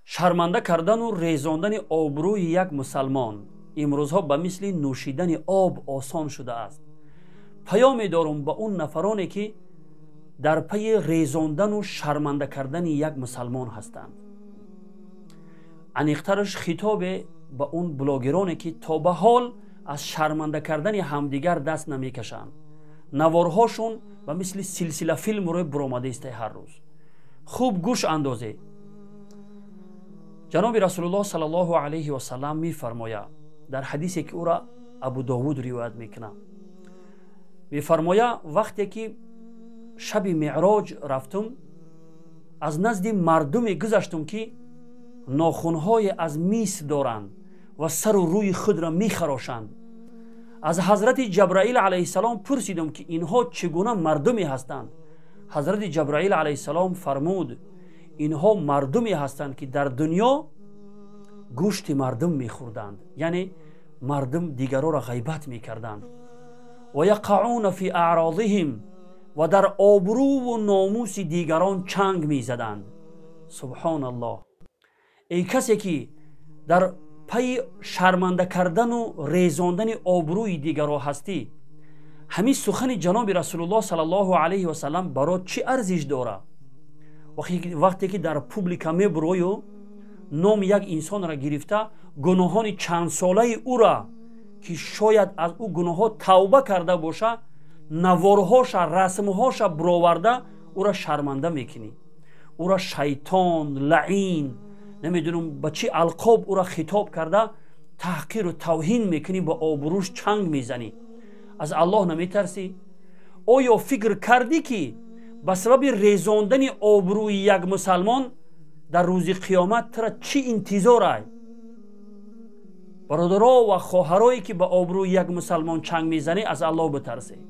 Шарманда кардану резондани обрӯи як мусалмон имрӯзҳо ба мисли нӯшидани об осон шудааст. Паёме дорум ба он нафароне, ки дар пайи резондану шарманда кардани як мусалмон ҳастанд. Аниқтараш, хитобе ба он блогероне, ки то ба ҳол аз шарманда кардани ҳамдигар даст намекашанд. Наворҳошон ба мисли силсила филм рӯй буромадаистай ҳар рӯз. Хуб гӯш андозед. Ҷаноби Расулуллоҳ саллаллоҳу алайҳи васалам мефармояд дар ҳадисе, ки ӯра Абу Довуд ривоят мекунад, мефармояд: «Вақте ки шаби Меъроҷ рафтум, аз назди мардуме гузаштум, ки нохунҳое аз мис доранд ва сару рӯи худро мехарошанд. Аз ҳазрати Ҷабраил алайҳиссалом пурсидум, ки инҳо чӣ гуна мардуме ҳастанд. Ҳазрати Ҷабраил алайҳиссалом фармуд: инҳо мардуме ҳастанд, ки дар дунё гӯшти мардум мехӯрданд, яъне мардум дигароро ғайбат мекарданд, ва яқаъуна фи аърозиҳим, ва дар обрӯву номуси дигарон чанг мезаданд. Субҳоналлоҳ! Эй касе, ки дар пайи шарманда кардану резондани обрӯи дигарро ҳастӣ, ҳамин сухани ҷаноби Расулуллоҳ саллаллоҳу алайҳи васалам барот чӣ арзиш дорад? Вақте ки дар публика мебурою номи як инсонро гирифта, гуноҳони чандсолаи ӯра, ки шояд аз ӯ гуноҳҳо тавба карда боша, наворҳоша, расмҳоша буроварда, ӯра шарманда мекунӣ, ӯра шайтон, лаин, намедонам ба чӣ алқоб ӯра хитоб карда, таҳқиру тавҳин мекунӣ, ба обрӯш чанг мезанӣ, аз Аллоҳ наметарсӣ? Оё фикр кардӣ, ки ба сабаби резондани обрӯи як мусалмон дар рӯзи қиёмат тура чӣ интизорай? Бародаро ва хоҳарое, ки ба обрӯи як мусалмон чанг мезанӣ, аз Аллоҳ битарсед.